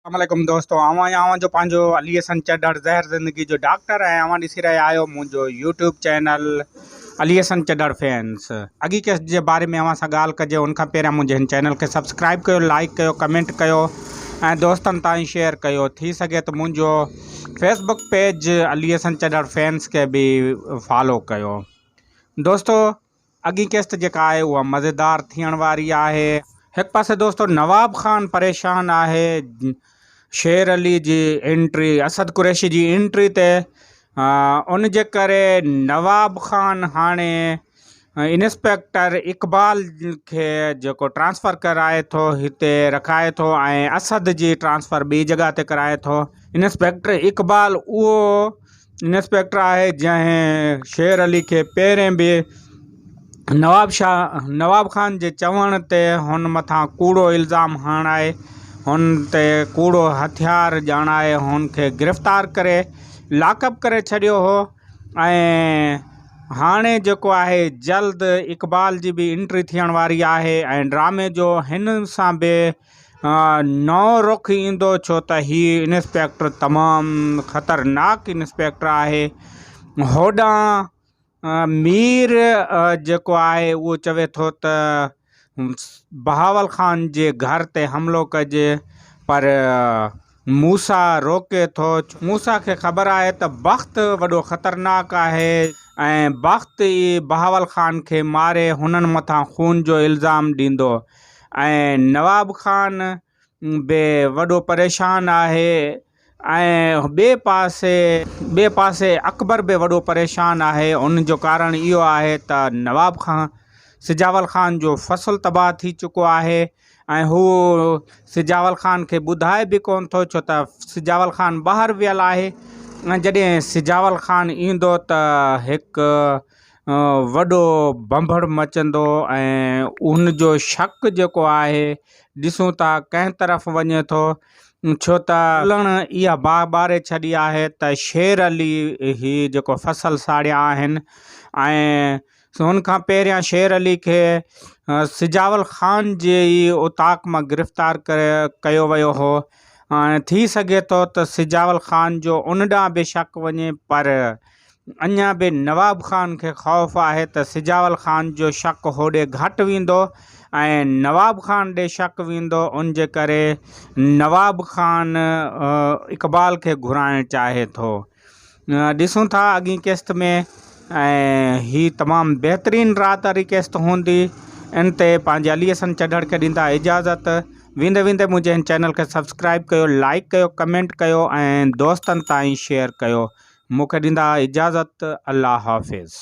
السلام عليڪم دوستو آئون آهيان اوهان جو پنهنجو علي حسن چڍڙ زهر زندگي جو ڊاڪٽر ۽ اوهان ڏسي رهيا آهيو منهنجو YouTube channel Ali Hassan Chadhar fans اڳي قسط جي باري ۾ اوهان سان ڳالهه ڪجي ان کان پهريان منهنجي هن چينل کي سبسڪرائب ڪيو لائڪ ڪيو ڪمينٽ ڪيو ۽ دوستن تائين شيئر ڪيو ٿي سگهي ته منهنجو Facebook page Ali Hassan Chadhar fans کي به فالو ڪيو دوستو اڳين قسط جيڪا آهي اها مزيدار ٿيڻ واري آهي. هڪ پاسي دوستو نواب خان پريشان آهي شير علي جي انٽري اسد قريشي جي انٽري تي ان جي ڪري نواب خان هاڻي انسپيڪٽر اقبال کي جيڪو ٽرانسفر ڪرائي ٿو هتي رکائي ٿو ۽ اسد جي ٽرانسفر ٻي جڳهه تي ڪرائي ٿو انسپيڪٽر اقبال اهو انسپيڪٽر آهي جنهن شير علي کي پهرين به نواب شاهه نواب خان جي چوڻ تي هن مٿان ڪوڙو الزام هڻائي هن تي ڪوڙو هٿيار ڄاڻائي هن کي گرفتار ڪري لاڪ اپ ڪري ڇڏيو هو ۽ هاڻي جيڪو آهي جلد اقبال جي به انٽري ٿيڻ واري آهي ۽ ڊرامي جو هن سان به نئون رخ ايندو ڇو ته هي انسپيڪٽر تمام خطرناڪ انسپيڪٽر آهي هوڏانهن مير جيڪو آهي اهو چوي ٿو ته بهاول خان جي گهر تي حملو ڪجي پر موسيٰ روڪي ٿو موسيٰ کي خبر آهي ته بخت وڏو خطرناڪ آهي ۽ بخت ئي بهاول خان کي ماري هنن مٿان خون جو الزام ڏيندو ۽ نواب خان به وڏو پريشان آهي ۽ ٻئي پاسي ٻئي پاسي اڪبر به وڏو پريشان آهي ان جو ڪارڻ اهو آهي ته نواب خان سجاول خان جو فصل تباهه ٿي چڪو آهي ۽ هو سجاول خان کي ٻڌائي به ڪونه ٿو ڇو ته سجاول خان ٻاهر ويل آهي ۽ جڏهن سجاول خان ايندو ته هڪ وڏو ڀنڀڙ مچندو ۽ ان جو شڪ جيڪو آهي ڏسون ٿا ڪنهن طرف وڃي ٿو ڇو ته علڻ اها باهه ٻاري ڇڏي آهي ته شير علي هي جيڪو فصل ساڙيا آهن ۽ ان کان پهريان شير علي کي سجاول خان جي ئي اوطاق مان گرفتار ڪري ڪيو ويو هو ۽ ٿي سگهي ٿو ته سجاول خان جو ان ڏانهن به شڪ وڃي پر اڃا به نواب خان کي خوف آهي ته سجاول خان جو شڪ هوڏي گهٽ ويندو ۽ نواب خان ڏي شڪ ويندو ان جي ڪري نواب خان اقبال کي گهرائڻ چاهي ٿو ڏسون ٿا اڳين قسط ۾ ۽ هي تمام بهترين رات واري قسط هوندي ان تي پنهنجي علي حسن چڍڙ کي ڏيندا اجازت ويندي ويندي منهنجي هن چينل کي سبسڪرائب ڪيو لائڪ ڪيو ڪمينٽ ڪيو ۽ دوستن تائين شيئر ڪيو مون کي ڏيندا اجازت الله حافظ.